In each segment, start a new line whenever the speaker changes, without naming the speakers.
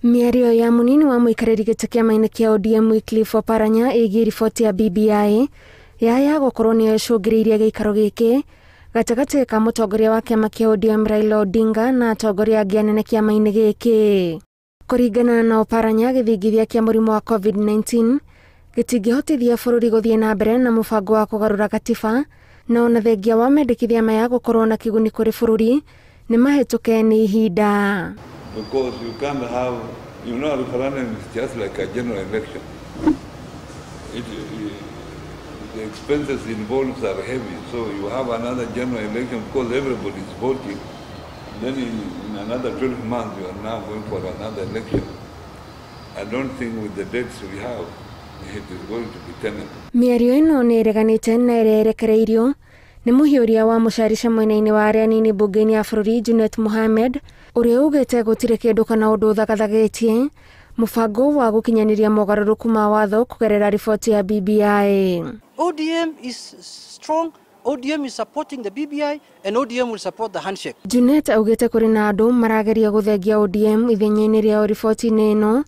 Mĩario ya mũnini wa mũikarĩri gĩtĩ kĩama-inĩ kĩa ODM Wycliffe Oparanya ĩgiĩ riboti ya BBI yaya gũkorwo nĩyo ĩcũngĩrĩirie gĩikaro gĩkĩ gatagatĩ ka mũtongoria wa kĩama kĩa ODM Raila Odinga na atongoria angĩ anene kĩama-inĩ gĩkĩ. Kũringana na Oparanya, gĩthingithia kĩa mũrimũ wa COVID-19 gĩtingĩhotithia bũrũri gũthiĩ na mbere na mũbango wa kũgarũra gatiba, na ona thengia wa mendekithia maya gũkorwo na kĩguni kũrĩ bũrũri nĩ mahĩtũke nĩ ihinda.
Because you can't have, you know, a referendum is just like a general election. The expenses involved are heavy, so you have another general election because everybody is voting. Then in another 12 months, you are now going for another election. I don't think with the dates we have, it is going to be tenable.
Mĩario ĩno nĩ ĩreganĩte na ĩrĩa ĩrekereirio nĩ mũhiũria wa mũcarica mwena-inĩ wa arĩa anini mbunge-inĩ ya bũrũri Junet Mohamed, ũrĩa ugĩte gũtirĩ kĩndũ kana ũndũ ũthagathagĩtie mũbango wa gũkinyanĩria mogarũrũku ma watho kũgerera riboti ya BBI.
ODM is strong. ODM is supporting the BBI and ODM will support the handshake.
Junet augĩte kũrĩ na andũ marageria gũthengia ODM ithenya-inĩ rĩao riboti-inĩ ĩno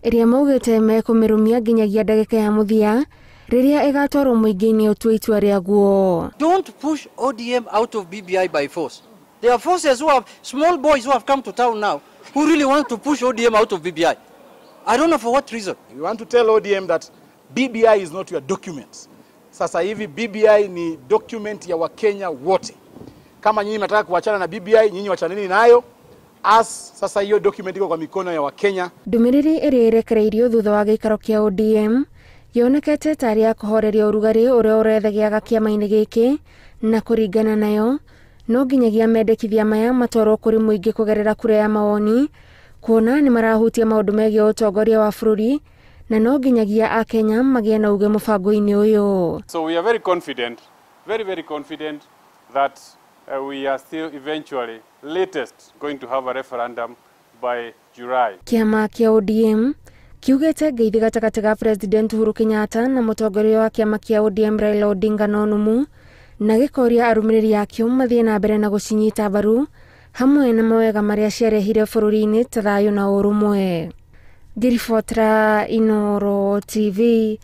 ĩrĩa maugĩte mekũmĩrũmia nginyagia ndagĩka ya mũthia rĩrĩa ĩgatwarwo mũingĩ-inĩ ũtue itua rĩaguo.
Don't push ODM out of BBI by force. There are forces who have, small boys who have come to town now who really want to push ODM out of BBI. I don't know for what reason.
We want to tell ODM that BBI is not your document. Sasa hivi BBI ni document ya Wakenya wote. Kama nyinyi mnataka kuachana na BBI, nyinyi wachaneni nayo. As sasa hiyo document iko kwa mikono ya Wakenya.
Ndũmĩrĩri ĩrĩa ĩrekereirio thutha wa gĩikaro kĩa ODM yonekete tarĩ ya kũhoreria ũrugarĩ ũrĩa ũrethegeaga kĩama-inĩ gĩkĩ, na kũringana nayo no nginyagia mendekithia maya matwarwo kũrĩ mũingĩ kũgerera kura ya mawoni, kuona nĩ marahutia maũndũ megiĩ ũtongoria wa bũrũri na no nginyagia akenya magĩe na uge mũbango-inĩ ũyũ.
So we are very confident, very, very confident that we are still eventually latest going to have a referendum by July.
Kĩama kĩa ODM kiugĩte ngeithi gatagatĩ ga President Uhuru Kenyatta na mũtongoria wa kĩama kĩa ODM Raila Odinga no nũmu, na gĩkoria arũmĩrĩri akĩo mathiĩ na mbere na gũcinyita mbaru hamwe na mawega marĩa ciarehire bũrũri-inĩ ta thayũ na ũrũmwe. Ngĩribotera Inooro TV,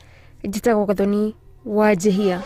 njĩtagwo Gathoni Wanjihia.